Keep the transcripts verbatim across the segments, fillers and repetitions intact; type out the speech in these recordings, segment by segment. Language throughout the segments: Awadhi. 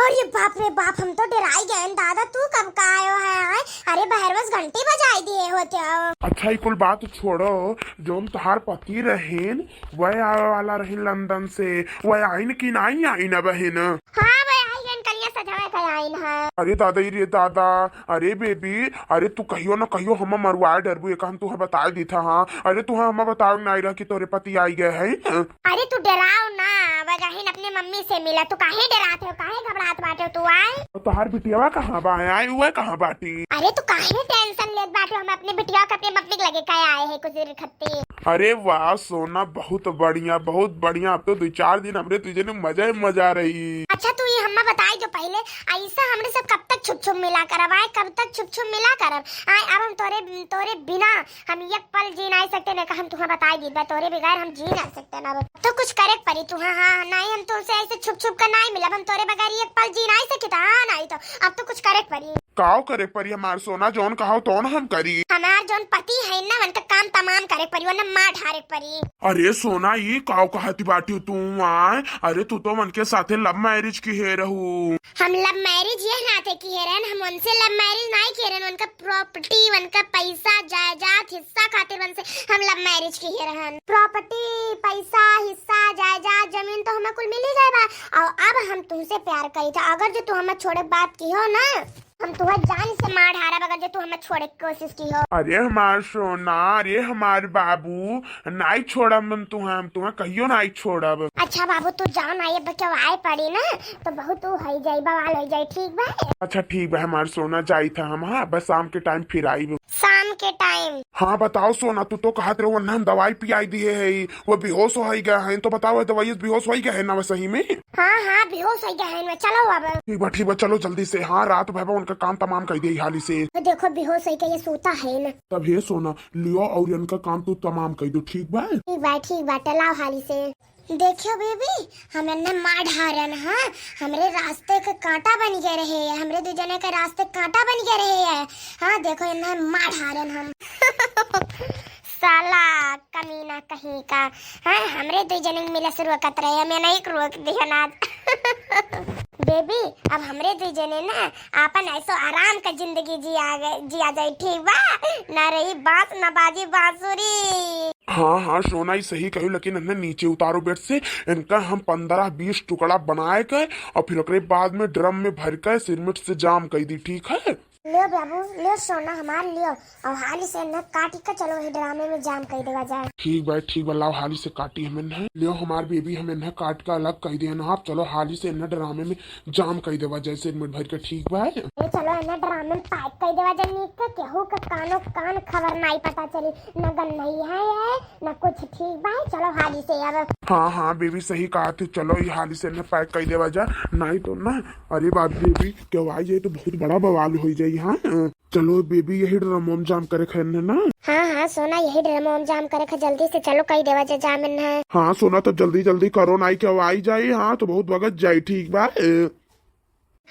अरे बाप रे बाप, हम तो डेराइ गएन दादा, तू कब का आयो है, आय? अरे बहरवस घंटी बजाइ दिहे होते हो। अच्छा, ई कुल बात छोड़ो, जौन तोहार पति रहेन, वह आवे वाला रही लंदन से, वह आइन कि नाहीं आइन बहिन? हाँ, वह आइ गएन, कलिया सजावे के आइन है। अरे दादा, ई रे दादा, अरे बेबी, अरे तू कहियो न कहियो हम्मा मरुआए डरबू, एक हम तुहे बताइ दीथा, हाँ। अरे तुहे हम्मा बताओ नाहीं रहा कि तोरे पति आइ गए हैं। अरे तू डेराओ ना, वह गहिन अपने मम्मी से मिला, तू काहे डेरात हो, काहे घबरात बाटे तू, आय? तोहार बिटियावा कहाँ बा, आय? उहे कहाँ बाटी? अरे तू काहे tension लेत बाटे, हम अपने बिटिया के अपने मम्मी के लगे कहे आए हैं कुछ देर खत्ती। अरे वाह सोना, बहुत बढ़िया, बहुत बढ़िया। अब तो दुइ चार दिन हमरे दुइ जने मजा ही मजा रही। अच्छा, तू ये हम्मा बताइ दो पहिले, अइसा हमरे सब कब तक छुप छुप मिला करब? आय, कब तक छुप छुप मिला करब? आय, अब हम तोरे, तोरे बिना हम एक पल जी नाहीं सकते, न का हम तुहा बताइ दीबे, तोरे बगैर हम जी नाहीं सकते ना। अब तो कुछ करे के परी तुहा, हाँ, नाहीं, हम तुहसे अइसे छुप छुप कर नाहीं मिलब, हम तोरे बगैर एक पल जी नाहीं सकित, हाँ, नाहीं तो अब तो कुछ करे के परी। काव करे के परी हमार सोना, जौन कहो तौन हम करी। हमार जौन पति है ना, उनका काम तमाम करे के परी, वरना मार ढारे के परी। अरे सोना, ई काव कहती बाटी तू, आय? अरे तू तो उनके साथे love marriage किहे रहू। हम love marriage ये नाते किहे रहेन, हम उनसे love marriage नाहीं किहे रहेन, उनका property, उनका पैसा, जायदाद, हिस्सा खातिर उनसे हम love marriage किहे रहेन। Property, पैसा, हिस्सा, जायदाद, जमीन तो हमें कुल मिली गए बा, और अब हम तुहसे प्यार करी था, अगर जो तू हमें छोड़े के बात किहो ना, हम तुहे जान से मार ढारब अगर जो तू हमें छोड़े के कोशिश किहो। अरे हमार सोना, अरे हमार बाबू, नाहीं छोड़ब हम तुहे, हम तुहे कहियो नाहीं छोड़ब। अच्छा बाबू, तू जाओ ना, ये बचाव आए पड़ी ना, तो बहुत उ होइ जाई, बवाल होइ जाई, ठीक बा? अच्छा ठीक बा हमार सोना, जाइत है हम, हाँ, बस शाम के time फिर आइब। शाम के time? हाँ बताओ सोना, तू तो कहत रहो वन्ना हम दवाई पियाई दिहे है, वो बेहोश होइ गए हैं, तो बताओ दवाई से बेहोश होइ गए हैं ना सही में? हाँ, हाँ, बेहोश होइ गए हैं, चलो अब। ठीक बा, ठीक बा, चलो जल्दी से। हाँ, रात भर बा, उनका काम तमाम कइ दे हाली से। देखो, बेहोश होइ के ये सोता है ना। तब हे सोना, लियो और इनका काम तू तमाम कइ दो, ठीक बा? ठीक बा, ठीक बा, टलाओ हाली से। देखियो बेबी, हम इन्हें मार ढारन, हाँ, हमरे रास्ते के कांटा बन गए रहे है, हमरे दू जने के रास्ते कांटा बन गए रहे है। हाँ, देखो, इन्हें मार ढारन हम। साला कमीना कहीं का, हाँ, हमरे दू जने के मिले से रोकत रहे, हम इन्हें रोक दिहन आज। बेबी, अब हमरे दू जने ना आपन ऐसो आराम का जिंदगी जिया गए, जिया जाए, ठीक बा? ना रही बांस, ना बाजी बांसुरी। हाँ, हाँ, सोना ही सही कही, लेकिन इन्हें नीचे उतारो बेड से, इनका हम पन्द्रह बीस टुकड़ा बनाए के और फिर ओकरे बाद में ड्रम में भर के सिरमिट से जाम कइ दी, ठीक है? लियो बाबू, लियो सोना हमार लियो, और हाली से इन्हें काट के चलो वही ड्रामे में जाम कइ देवा जाए। ठीक बा, ठीक बा, लाओ हाली से काटी हम इन्हें। लियो हमार बेबी, हम इन्हें काट के अलग कइ देन आप, चलो हाली से इन्हें ड्रामे में जाम कइ देवा जाए सिरमिट भर के, ठीक बा? ए, चलो इन्हें ड्रामे में पैक कइ देवा जाए नीक के, केहू के कानो कान खबर नाहीं पता चली, न गन्नई है ये, न कुछ, ठीक बा? चलो हाली से अब। हाँ, हाँ, बेबी सही कहा तू, चलो ये हाली से इन्हें पैक कइ देवा जाए, नाहीं तो ना, अरे बाप बेबी, केहू आई जाए तो बहुत बड़ा बवाल होइ जाई, हाँ? चलो बेबी, यही ड्रम में जाम करे खे ना। हाँ, हाँ, सोना, यही ड्रम में जाम करे खे, जल्दी से चलो, कइ देवा जाए जाम इन्हें। हाँ, सोना, तब जल्दी, जल्दी करो, नाहीं केहू आई जाए, हाँ, तो बहुत वगत जाए, ठीक बा? ए।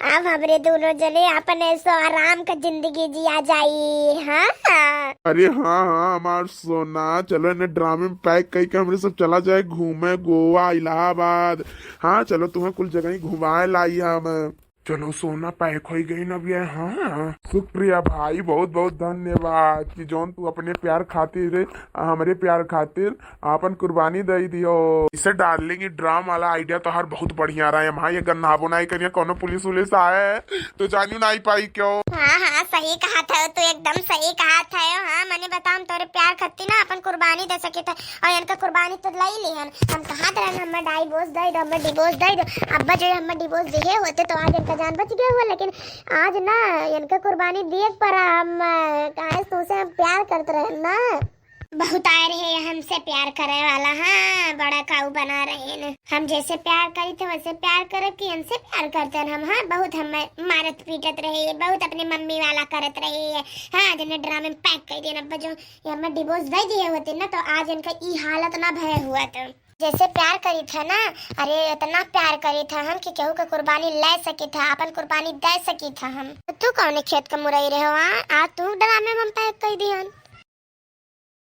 अब हमरे दोनों जने आपन ऐसो आराम का जिंदगी जिया जाई, हाँ? अरे हाँ, हाँ, हमार सोना, चलो इन्हें ड्रामे में पैक कइ के हमरे सब चला जाए घूमे गोवा, इलाहाबाद। हाँ, चलो तुम्हें कुल जगह ही घुमाए लाई हम। चलो सोना, पैक होइ गई ना अब ये। हाँ, शुक्रिया भाई, बहुत बहुत धन्यवाद कि जौन तू अपने प्यार खातिर, हमरे प्यार खातिर आपन कुर्बानी दइ दियो। इसे डार्लिंग, ये ड्राम वाला आइडिया तोहार बहुत बढ़िया रहा है। हम हाँ ये गन्नाबो नाहीं करिया कौनो पुलिस उलिस आए तो जानियो नाहीं पाई क्यों। हाँ, हाँ, सही कहा था तू, एकदम सही कहा था। हाँ, मने बता, हम तोरे प्यार खातिर ना आपन कुर्बानी दे सके थे, और इनका कुर्बानी तो लइ लिहन। हम कहत रहन, "हमें divorce दइ दो, हमें divorce दइ दो।" अब्बा जो हमें divorce दिहे होते तो आज इनका जान बच गया हुआ, लेकिन आज ना इनका कुर्बानी दिए के पड़ा। हम, अ, काहे से तुमसे हम प्यार करत रहन ना। बहुत आए रहे हमसे प्यार करे वाला, हाँ, बड़ा काऊ बना रहे न। हम जैसे प्यार करी थे वैसे प्यार करब कि इनसे प्यार करते हैं हम, हाँ, बहुत हमें मारत पीटत रहे, बहुत अपने मम्मी वाला करत रहे। हाँ, आज इन्हें ड्रामे में पैक कइ देन। अब्बा जो ये हमें divorce दइ दिहे होते ना, तो आज इनका ई हालत ना भय हुआ। तो जैसे प्यार करी था ना, अरे इतना प्यार करी था हम कि केहू के कुर्बानी ले सकी था, अपन कुर्बानी दे सकी था हम। तो तू कौने खेत का मुरई रहे हो, हाँ? आज तू ड्रामे में हम पैक कइ दिहन।